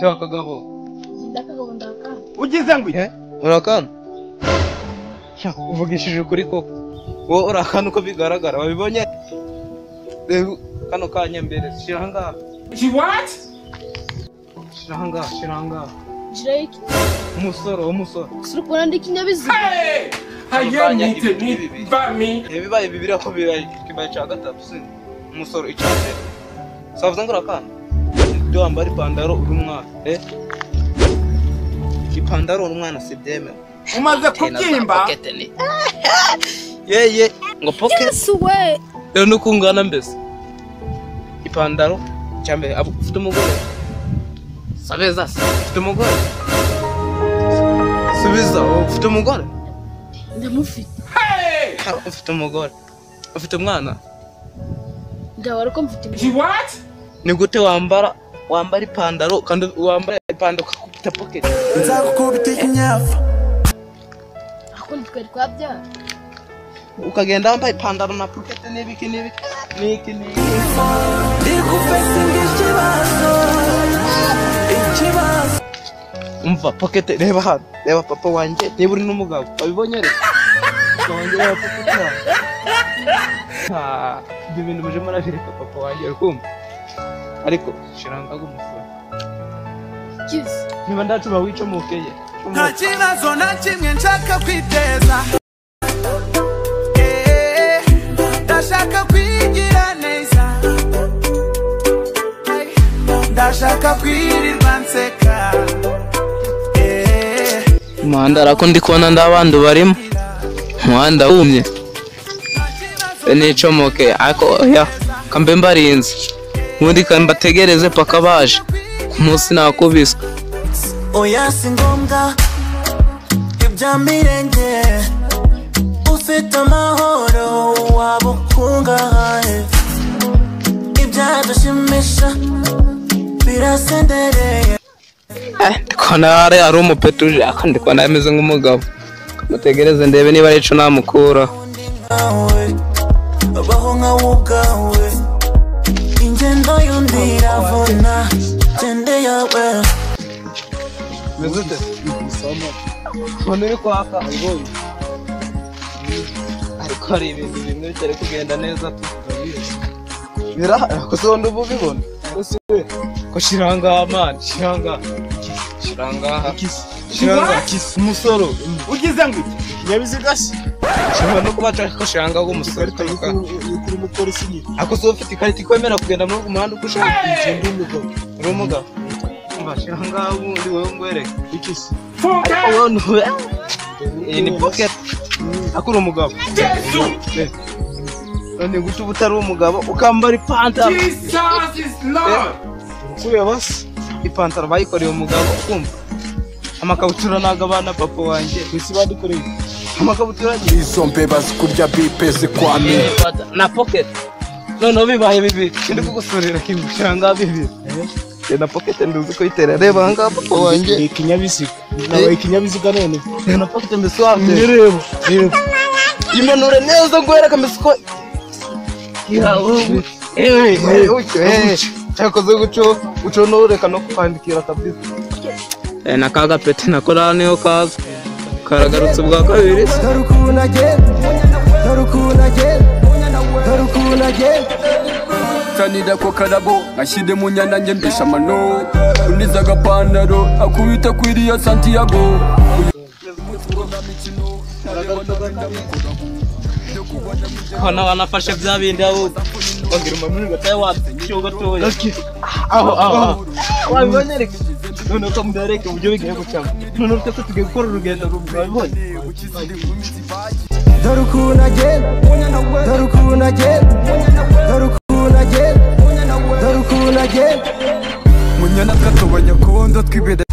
Kagabo. Ndakagabo ndakana. Ugize ngo iki? Urakana? Uvugishije ukuri koko. Wowe urakana uko bigaragara wabibonye? Kano kanya mbere shira ngaha. She what? Shira ngaha, shira ngaha. Shira iki? Umusoro, umusoro. Suri kubona ndi kinyabiziga. Hey! Haye nite ni bami. Ebibaye bibiri ako bibaye kibaye ca gatatu sin. Umusoro icambere. Savuze ngo urakana? Ibyo wambara ipantaro uri umwana, eh? Ipantaro uri umwana si byemewe. Umaze kubyimba? Yeye, ngo pocket. Yes we. Rero nukungana mbese. Ipantaro cyambere abo ufite umugore. Sabeza, ufite umugore. Subiza, ufite umugore? Ndamufite. Hey! Ufite umugore. Ufite umwana? Ndabara ko mfite. She what? Ni gute wambara ipantaro kandi wambara ipantaro ukakubita pocket? Nzakukubita ikinyafu. Ako ntitwari twabyara. Ukagenda wambaye ipantaro na pocket n'ibiki n'ibiki n'iki n'iki. Ndikufesinga ikibazo. Ikibazo. Umva pocket reba hano. Reba papa wanjye niba uri n'umugabo. Wabibonye rero? Papa wanjye reba pocket yawe. Ah, ibyo bintu muje murabireka papa wanjye urukumva. Ariko shiranga gumusoro. Kiss. Niba ndacuba wicomokeye. Nta kibazo na kimwe nshaka kwiteza. Ndashaka kwigira neza. Ndashaka kwirirwa nseka. Umuhanda arako ndi kubona ndabandu barimo. Umuhanda wumye. Nicomoke ariko oya kambe mbarinze. Ubundi kambategereze paka baje. Ku munsi nakubiswe. Oya si ngombwa ibya mirenge. Ufite amahoro waba ukungahaye. Ibyadushimisha birasendereye. Ndikubona ari umupeti uje ariko ndikubona ameze nk'umugabo. Mutegereze ndebe niba ari ico namukuraho. Baho nkawe ubwawe. Ingendo y'undi iravuna. Gende yawe. Meze ute? Mbona uri kwaka. Ariko hari ibintu bimwe bitari kugenda neza tu. Birahari ko se ubu ubibona? Ko shiranga man, shiranga. Shiranga. Shiranga. Umusoro. Ugize ngo iki? Ikinyabiziga se? Ushobora no kuba ko shiranga ngo umusoro. Uri umupolisi nyine. Ako se ufite ikarita ikwemera kugenda muri uyu muhanda uko ushaka. Ndi umugabo. Uri umugabo. Umva shiranga ubundi wowe ngwereke. Iki se? Iyi ni pocket. Akuri umugabo. Jesu! None gute uba utari umugabo ukambara ipantaro? Jesus is Lord! Kureba se ipantaro bayikoreye umugabo kumva. Amakabutura naga abana papa wanjye. Kwisi badukoreye. Amakabutura izo mbeba zikurya bipe zikwame. Na pocket. Noneho bibaye bibiri. Ndi kugusurira kimwe cyangwa bibiri. Na pocket nduzi ko itera. Reba ngaha papa wanjye. Ni ikinyabiziga. Nawe ikinyabiziga none. Na pocket mbese wafite. Reba. Reba. Imanure neza ngwereka mbese ko cyakoze guco guco noreka no kwandikira kabisa. Na kaga pete nakora niyo kaza karagarutse ubwa kabiri. Tanida ko karabo ashide mu nyana nge mbisha mano unizaga panaro akubita kwiriya Santiago. Kona wanafashe bya bindi aho bagira umamini gataye watse gatoya. Aho aho wabibonye reka none ko mudareke uburyo bigiye gucamo. None twese tugiye gukora urugendo rumwe wabibonye. Dore ukuntu agenda, dore ukuntu agenda, dore ukuntu agenda, dore ukuntu agenda. Munyana kato Banyakondo twibera.